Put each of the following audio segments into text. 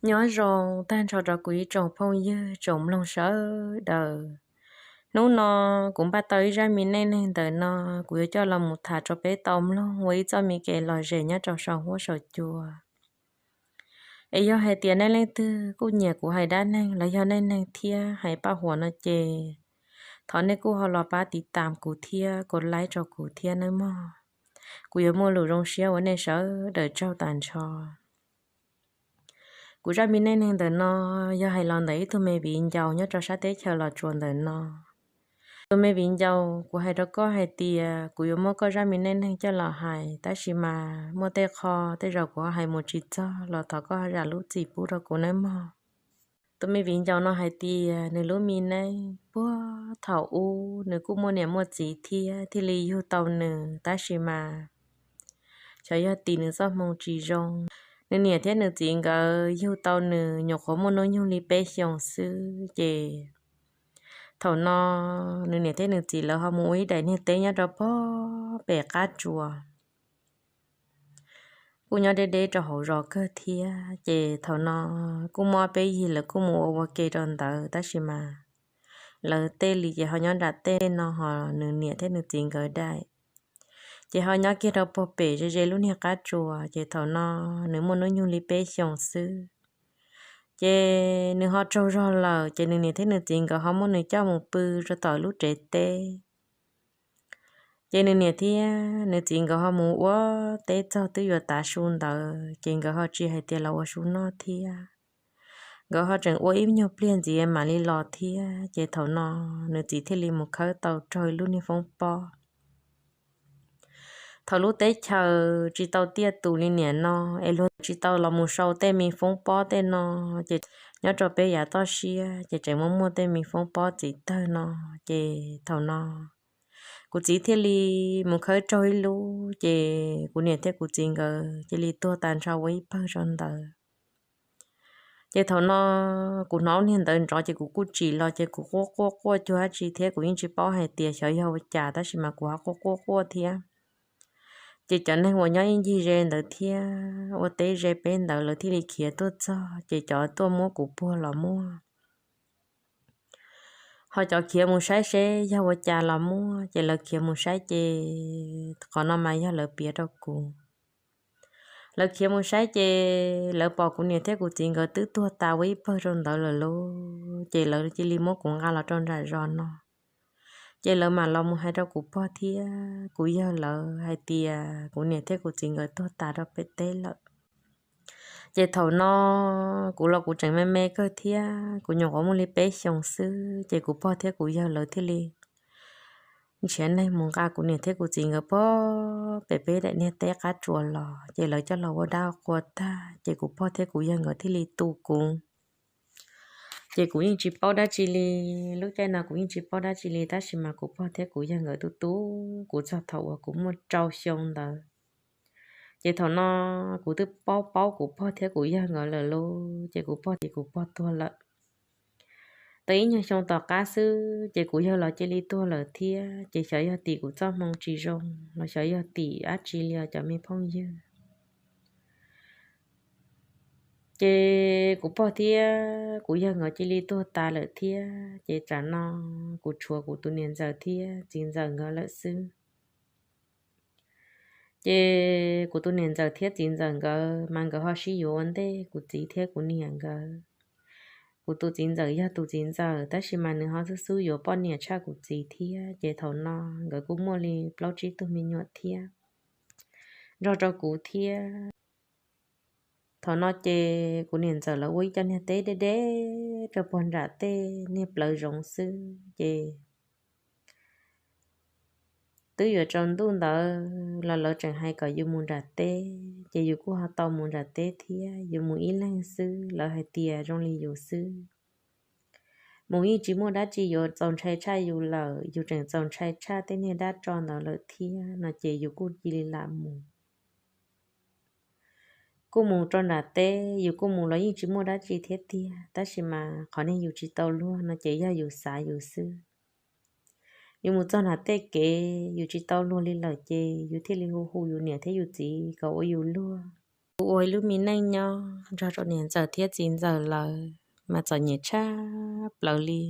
Nyob zoo tag nrho rau kuv ib tsoom phooj ywg tsoom mloog sawv daws. Hnub no kuv npaj tau ib zaj me neej neeg ntawm no, kuv yuav coj los mus tham rau peb tau mloog ua ib txoj me kev lom zem nyob rau saum huab saum cua. Es yog hais tias nej leej twg kuj nyiam kuv hais dab neeg los yog neej neeg thiab hais paj huam no ces thov nej kuj ho los pab tiv tam kuv thiab kuv like rau kuv thiab nawb mog. Kuv yuav muaj lus zoo siab ua nej sawv daws tsaug tas nrho. Kuv zaj me neej neeg ntawm no yog hais los ntawm ib tug me viv ncaus nyob rau sab teb chaws Los Tsuas ntawm no. Tus me viv ncaus, kuv hais rau koj hais tias kuv yuav muab koj zaj me neej neeg coj los hais, tab sis mas muaj tej qho tej zaum kuv ho hais mus tsis txog los thov koj zam lub txim pub rau kuv nawb mog. Tus me viv ncaus no hais tias nws lub me neej puag thaum ub nws kuj muaj niam muaj txiv thiab thiaj li yug tau nws, tab sis mas xyov yog tim nws txoj hmoo tsis zoo, nws niam thiab nws txiv nkawd yug tau nws nyuam qhuav muaj hnub nyoog li peb xyoos xwb ces thaum no nws niam thiab nws txiv lawv ho mus ua ib daim niag teb nyob rau pog pem qab tsuas, kuj nyob deb deb rau hauv zos kawg thiab. Ces thaum no kuj muaj peb yig lawv kuj mus ua ua ke rau ntawd, tab sis mas lawv tej li ces ho nyob nram tej no, ho nws niam thiab nws txiv nkawd daim ces ho nyob kiag rau pog pem ze ze lub niag qab tsuas. Ces thaum no nws muaj hnub nyoog li peb xyoos xwb, ces nws ho tsaug zog lawm, ces nws niam thiab nws txiv nkawd ho muab nws coj mus pw rau tom lub tsev teb. Ces nws niam thiab nws txiv nkawd ho mus ua teb txog twb yuav tav su ntawd, ces nkawd ho tsis hais tias los ua su noj thiab. Nkawd ho tseem ua ib nyuag pliag ntxiv mam li los thiab. Ces thaum no nws txiv thiaj li mus khawb tau raug ib lub niag foob pob. Thaum lub teb chaws tsis tau tiaj tus li niam no, es luag tsis tau los mus sau tej me foob pob tej no, ces nyob rau peb yav toj siab ces tseem muaj muaj tej me foob pob txiv tawg no. Ces thaum no kuv txiv thiaj li mus khawb raug ib lub, ces kuv niam thiab kuv txiv nkawd cia li tuag tas nrho ua ib pawg rau ntawd. Ces thaum no kuv hnov niag ntawd nrov ces kuv kuj tsim los ces kuv quaj quaj quaj cuag dab tsi thiab kuv yeej tsis paub hais tias xyov yog ua cas, tab sis mas kuv ho quaj quaj quaj thiab. Ces cov neeg uas nyob ib ncig ze ntawd thiab ua teb ze peb ntawd lawv thiaj li khiav tuaj txog, ces cov tuaj muab kuv puag los muaj, ho cov khiav mus saib seb yog ua cas los muaj, ces lawv khiav mus saib ces qhov no mas yog lawv piav rau kuv. Lawv khiav mus saib ces lawv pom kuv niam thiab kuv txiv nkawd twb tuag tas ua ib pawg rau ntawd lawm lauj, ces lawv cia li muab kuv nqa los rau nram zos no. Ces lawv mam los mus hais rau kuv pog thiab kuv yawg lawv hais tias kuv niam thiab kuv txiv nkawd tuag tas rau pem teb lawm. Ces thaum no kuv los kuv tseem me me kawg thiab, kuv nyuam qhuav muaj li peb xyoos xwb, ces kuv pog thiab kuv yawg lawv thiaj li nrhiav neeg mus nqa kuv niam thiab kuv txiv nkawd pog pem peb daim niag teb qab tsuas los, ces lawv coj los ua dab qhua tag, ces kuv pog thiab kuv yawg nkawd thiaj li tu kuv. Ces kuv yeej tsis paub dab tsi li, lub caij no kuv yeej tsis paub dab tsi li, tab sis mas kuv pog thiab kuv yawg nkawd tu tu kuv txog thaum uas kuv muaj rau xyoo ntawd. Ces thaum no kuv twb paub paub kuv pog thiab kuv yawg nkawd lawm lauj, ces kuv pog ces kuv pog tuag lawm. Tau ib nyuag xyoo tom qab xwb ces kuv yawg los cia li tuag lawm thiab, ces xyov yog tim kuv txoj hmoo tsis zoo los xyov yog tim dab tsi li os cov me phooj ywg. Ces kuv pog thiab kuv yawg nkawd cia li tuag tas lawm thiab, ces tsam no kuv tshuav kuv tus niam ntxawm thiab txiv ntxawm nkawd lawm xwb. Ces kuv tus niam ntxawm thiab txiv ntxawm nkawd mas nkawd ho sib yuav ua ntej kuv txiv thiab kuv niam nkawd. Kuv tus txiv ntxawm yog tus txiv ntxawm, tab sis mas nws ho xub xub yuav poj niam tshaj kuv txiv thiab, ces thaum no nkawd kuj muaj li plaub tsib tug me nyuam thiab nrog rau kuv thiab. Thaum no ces kuv niam ntxawm lawv ua ib co niag teb deb deb rau puag nram tej niag plawv zoov xwb, ces twb yuav tsaus ntuj ntawd los lawv tseem hais kom yus mus nram teb, ces yus kuj ho tau mus nram teb thiab. Yus mus ib leeg xwb, lawv hais tias zoo li yus xwb, mus yeej tsis muaj dab tsi yuav txaus ntshai tshaj yus lawm, yus tseem txaus ntshai tshaj tej niag dab tsov ntawd lawm thiab no, ces yus kuj cia li lam mus. Kuj mus rau nram teb, yus kuj mus los yeej tsis muaj dab tsi thiab tiag, tab sis mas qhov niag yus tsis tau luag no ces yog yus xav yus xwb. Yus mus txog nram tej kev yus tsis tau luag li lawm, ces yus thiaj li hu hu yus niam thiab yus txiv kom ua yus luag. Kuv ua ib lub me neej nyob nrog rau niam ntxawm thiab txiv ntxawm lawv mas txom nyem tshaj plaws li.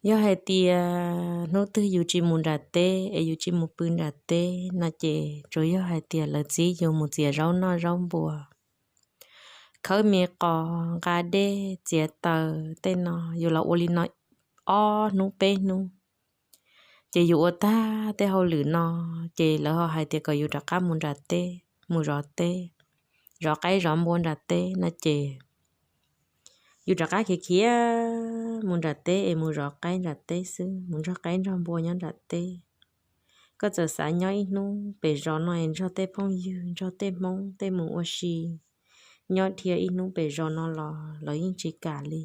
Yog hais tias hnub twg yus tsis mus nram teb es yus tsis mus pw nram teb no ces tsuas yog hais tias lawv txib yus mus txiav zaub noj zaub npua, khawb me qos, nqa dej, txiav taws tej no, yus los ua li no ob hnub peb hnub, ces yus ua tag tej hauj lwm no, ces lawv ho hais tias kom yus rov qab mus nram teb, mus zov teb, zov qaib zov npua nram teb no ces yus rov qab khiav khiav mus nram teb es mus zov qaib nram teb xwb, mus nrog qaib nrog npua nyob nram teb. Koj txawm xav nyob ib hnub pem zos no es nrog tej phooj ywg, nrog tej Hmoob tej mus ua si, nyob dhia ib hnub pem zos no los lawv yeej tsis kam li.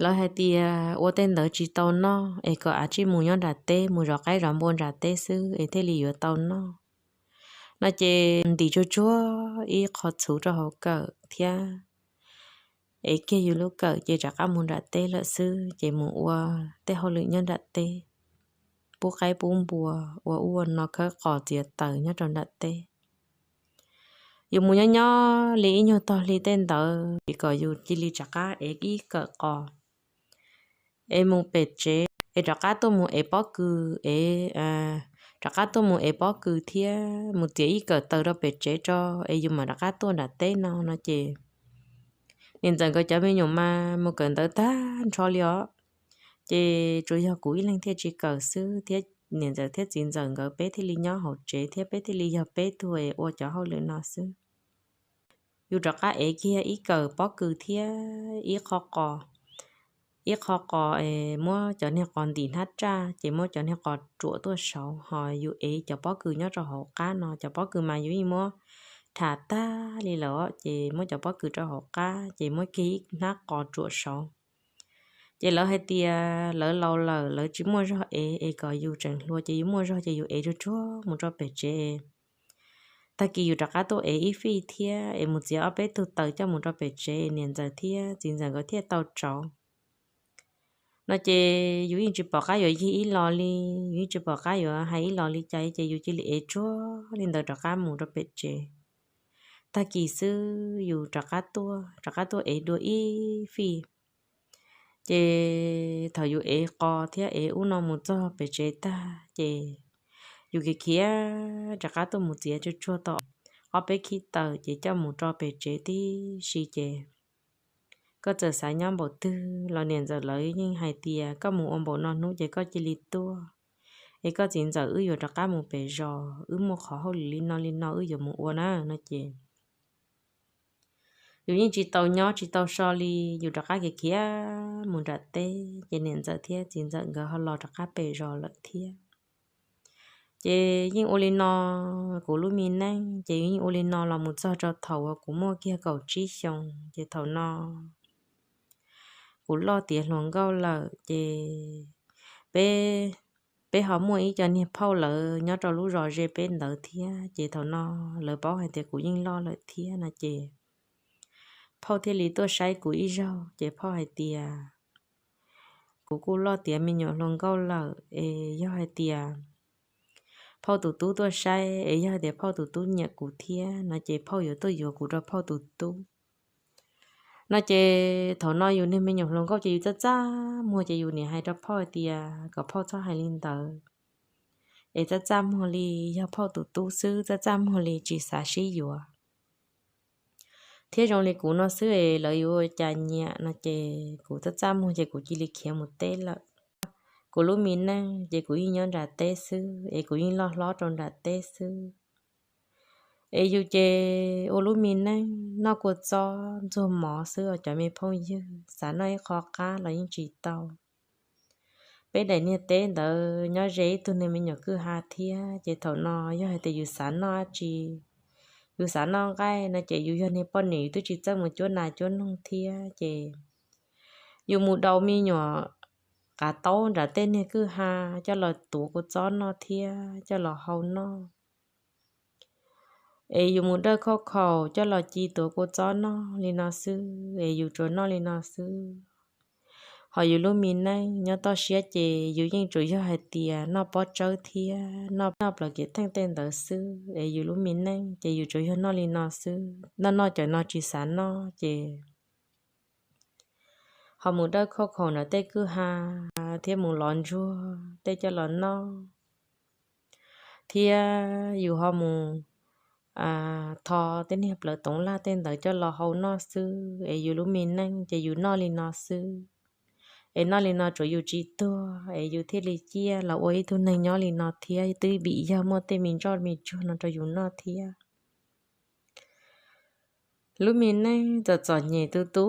Lawv hais tias ua tej ntawd tsis tau noj es kom av tsij mus nyob nram teb, mus zov qaib zov npua nram teb xwb es thiaj li yuav tau noj no ces ntim tsuag tsuag ib qho txhuv rau hauv kawm thiab ev kiag yus lub kawm ces rov qab mus nram teb lawm xwb, ces mus ua tej hauj lwm nyob nram teb, pub qaib pub npua, ua ub ua no, khawb qos txiav taws nyob rau nram teb. Yus mus nyob nyob li ib nyuag tog hli tej ntawd es kom yus cia li rov qab ev ib kawm qos es mus pem tsev es rov qab tuaj mus ev pob kws es rov qab tuaj mus ev pob kws thiab mus txiav ib kawm taws rau pem tsev tso es yus mam rov qab tuaj nram teb no no ces niam ntxawm nkawd cov me nyuam mas mus kawm ntawv tag nrho li os, ces tsuas yog kuv ib leeg thiaj tsis kawm xwb thiab niam ntxawm thiab txiv ntxawm nkawd peb thiaj li nyob hauv tsev thiab peb thiaj li yog peb tug es ua cov hauj lwm no xwb. Yus rov qab ev kiag ib kawm pob kws thiab ib qho qos, ib qho qos es muab cov niag qos ntim hnab raj ces muab cov niag qos ruam tuaj saud, ho yus ev cov pob kws nyob rau hauv qab no, cov pob kws mas yus yeej muab rham tag li lawm ces muab cov pob kws rau hauv qab ces muab kiag ib hnab qos ruam saud. Ces lawv hais tias lawv laus lawm lawv tsis muaj zog ev es kom yus tseem hluas ces yus muaj zog ces yus ev tsuag tsuag mus rau pem tsev. Tag kis yus rov qab tuaj ev ib fij thiab es mus txiav ob peb tug taws coj mus rau pem tsev niam ntxawm thiab txiv ntxawm nkawd thiaj tau tsauv no ces yus yeej tsis pom qab yuav yig ib los li, yus yeej tsis pom qab yuav hais ib los li cas ces yus cia li ev tsuag li ntawd rov qab mus rau pem tsev. Tag kis xwb yus rov qab tuaj, rov qab tuaj ev dua ib fij. Ces thaum yus ev qos thiab ev ub no mus txog pem tsev tag ces yus khiav khiav rov qab tuaj mus txiav tsuag tsuag tau ob peb khib taws ces coj mus rau pem tsev tib si ces koj txawm xav nyob npaum twg los niam ntxawm lawv yeej hais tias koj mus ua npaum no hnub ces koj cia li tuaj, es koj txiv ntxawm wb yuav rov qab mus pem zos, wb muaj qhov hauj lwm li no li no wb yuav mus ua na no ces yus yeej tsis tau nyob tsis tau so li, yus rov qab khiav khiav mus nram teb ces niam ntxawm thiab txiv ntxawm nkawd ho los rov qab pem zos lawm thiab. Ces yeej ua li no kuv lub me neej ces yeej ua li no los mus txog rau thaum uas kuv muaj kiag kaum tsib xyoos ces thaum no kuv loj tiav hluas nkauj lawm ces peb, peb ho muaj ib co niag phauj lawv nyob rau lub zos ze peb ntawd thiab ces thaum no lawv paub hais tias kuv yeej loj lawm thiab no ces phauj thiaj li tuaj saib kuv ib zaug ces phauj hais tias kuv kuj loj tiav me nyuam hluas nkauj lawm es yog hais tias phauj tus tub tuaj saib es yog hais tias phauj tus tub nyiam kuv thiab no ces phauj yuav tuaj yuav kuv rau phauj tus tub no ces thaum no yus niag me nyuam hluas nkauj ces yus txaj txaj muag ces yus niam hais rau phauj hais tias kom phauj txhob hais li ntawd es txaj txaj muag li, yog phauj tus tub xwb txaj txaj muag li tsis xav sib yuav thiab zoo li kuv no xwb es lawv yuav ua cas nyiam no ces kuv txaj txaj muag ces kuv cia li khiav mus teb lawm. Kuv lub me neej ces kuv yeej nyob nram teb xwb es kuv yeej loj hlob rau nram teb xwb. Es yus ces ua lub me neej noj kua txob ntxuag mov xwb os cov me phooj ywg, xav noj ib qho qab los yeej tsis tau. Peb daim niag teb ntawd nyob ze ib tug niag me nyuam kwj ha thiab ces thaum no yog hais tias yus xav noj dab tsi, yus xav noj nqaij no ces yus yog niag poj niam yus twb tsis txawj mus cuab nas cuab noog thiab ces yus mus daus me nyuam qav taub nram tej niag kwj ha coj los tuav kua txob noj thiab coj los hau noj. Es yus mus dawj khauj khaum coj los ci tuav kua txob noj li no xwb es yus tsuas noj li no xwb. Hos yus lub me neej nyob toj siab ces yus yeej tsuas yog hais tias noj pob tsawb thiab noj plaws kev theej tej ntawd xwb, es yus lub me neej ces yus tsuas yog noj li no xwb, noj noj cov no tsis xav noj ces ho mus dawb khauj khaum nram tej kwj ha thiab mus lov ntsuag tej coj los noj, thiab yus ho mus tho tej niag plawv toov laj tej ntawd coj los hau noj xwb, es yus lub me neej ces yus noj li no xwb. Es noj li no tsuav yus tsis tuag, es yus thiaj li ciaj los ua ib tug neeg nyob li no thiab twb vim yog muaj tej me ntsoj me tsuag no rau yus noj thiab. Lub me neej txom txom nyem tu tu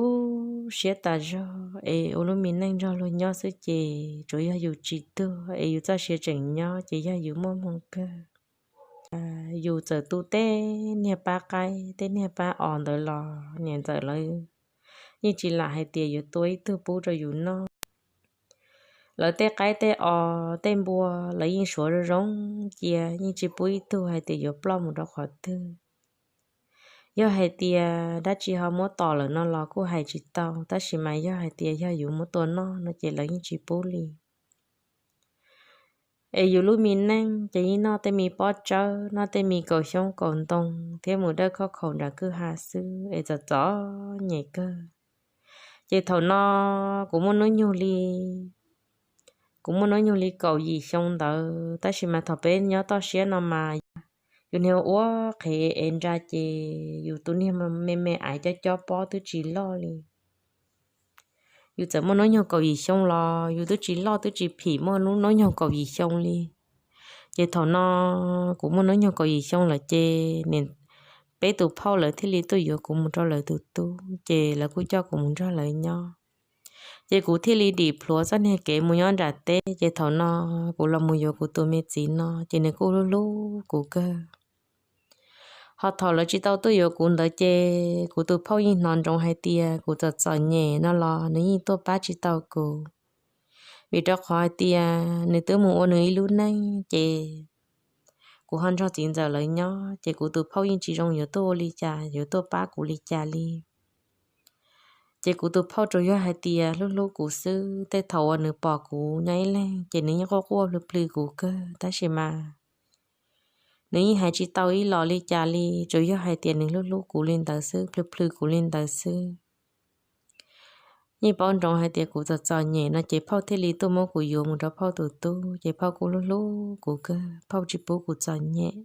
siab tas zog, es ua lub me neej nrog luag nyob xwb ces tsuav yog yus tsis tuag, es yus txoj sia tseem nyob ces yog yus muaj hmoo kawg. Yus txawm tu tej niag pab qaib tej niag pab os ntawd los niam ntxawm lawv yeej tsis lam hais tias yuav tua ib tug pub rau yus noj. Lawv tej qaib tej os tej npua lawv yeej suav zoo zoo cia, yeej tsis pub ib tug hais tias yuav ploj mus rau qhov twg. Yog hais tias dab tsi ho muab tom lawm no los kuj hais tsis tau, tab sis mas yog hais tias yog yus muab tua noj no ces lawv yeej tsis pub li. Es yus lub me neej ces yeej noj tej me pob tsawb, noj tej me kaus xyoob kaus ntoo thiab mus dawb khauj khaum nram kwj ha xwb, es txom txom nyem kawg. Ces thaum no kuv muaj hnub nyoog li, kuv muaj hnub nyoog li kaum yim xyoo ntawd, tab sis mas thaum peb nyob toj siab no mas yus niag ua qhev es nra ces yus tus niag me me aiv cob cob pob twb tsis loj li. Yus txawm muaj hnub nyoog kaum yim xyoo los yus twb tsis loj twb tsis phim muaj hnub nyoog kaum yim xyoo li. Ces thaum no kuv muaj hnub nyoog kaum yim xyoo lawm ces peb tus phauj lawv thiaj li tuaj yuav kuv mus rau lawv tus tub, ces lawv kuj coj kuv mus nrog lawv nyob. Ces kuv thiaj li dim plhuav txoj niag kev mus nyob nram teb, ces thaum no kuv los mus yuav kuv tus me txiv no ces nws kuj hlub hlub kuv kawg. Ho thaum lawv tsis tau tuaj yuav kuv ntawd ces kuv tus phauj yeej hnov ntsoov hais tias kuv txom txom nyem no los nws yeej tuaj pab tsis tau kuv, vim rau qhov hais tias nws twb mus ua nws ib lub neej ces kuv ho nrog txiv ntxawm lawv nyob, ces kuv tus phauj yeej tsis zoo yuav tuaj ua li cas yuav tuaj pab kuv li cas li. Ces kuv tus phauj tsuas yog hais tias hlub hlub kuv xwb, tej thaum uas nws pom kuv nyob ib leeg ces nws yeej quaj quaj plhws plhws kuv kawg, tab sis mas nws yeej hais tsis tau ib los li cas li, tsuas yog hais tias nws hlub hlub kuv li ntawd xwb, plhws plhws kuv li ntawd xwb. Yeej paub ntsoov hais tias kuv txom txom nyem no ces phauj thiaj li tuaj muab kuv yuav mus rau phauj tus tub, ces phauj kuj hlub hlub kuv kawg, phauj tsis pub kuv txom nyem.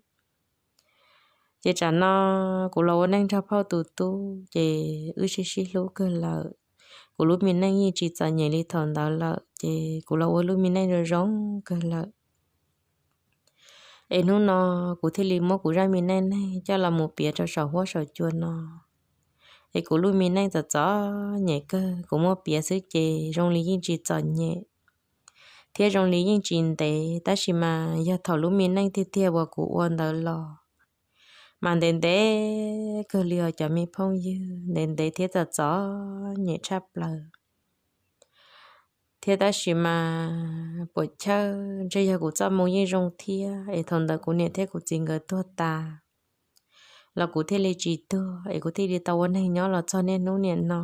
Ces tsam no kuv los ua neej nrog phauj tus tub ces wb sib sib hlub kawg lawm. Kuv lub me neej yeej tsis txom nyem li thaum ntawd lawm, ces kuv los ua lub me neej zoo zoo kawg lawm. Es hnub no kuv thiaj li muab kuv zaj me neej neeg coj los mus piav rau saum huab saum cua no. Es kuv lub me neej txom txom nyem kawg, kuv muab piav xwb ces zoo li yeej tsis txom nyem thiab zoo li yeej tsis ntev, tab sis mas yog thaum lub me neej tiag tiag uas kuv ua ntawd los mas ntev ntev kawg li os cov me phooj ywg, ntev ntev thiab txom txom nyem tshaj plaws. Thiab tab sis mas puam chawj ntshe yog kuv txoj moo yeej zoo thiab, es thaum ntawd kuv niam thiab kuv txiv nkawd tuag tas los kuv thiaj li tsis tuag, es kuv thiaj li tau ua neeg nyob los txog niaj hnub niam no.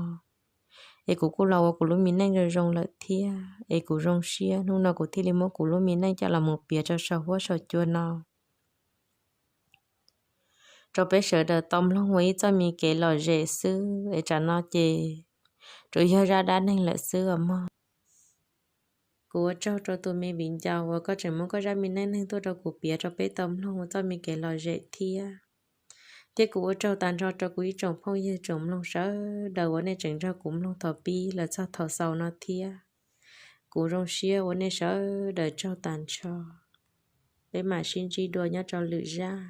Es kuv kuj los ua kuv lub me neej zoo zoo lawm thiab, es kuv zoo siab hnub no kuv thiaj li muab kuv lub me neej coj los mus piav rau saum huab saum cua no rau peb sawv daws tau mloog ua ib txoj me kev lom zem xwb. Es tsam no ces tsuas yog zaj dab neeg lawm xwb os mog. Kuv ua tsaug rau tus me viv ncaus uas koj tseem muab koj zaj me neej neeg tuaj rau kuv piav rau peb tau mloog ua txoj me kev lom zem thiab. Thiab kuv ua tsaug tag nrho rau kuv ib tsoom phooj ywg tsoom mloog sawv daws uas nej tseem nrog kuv mloog thaum pib los txog thaum xaus no thiab. Kuv zoo siab ua nej sawv daws tsaug tag nrho. Peb mam sib ntsib dua nyob rau lwm zaj.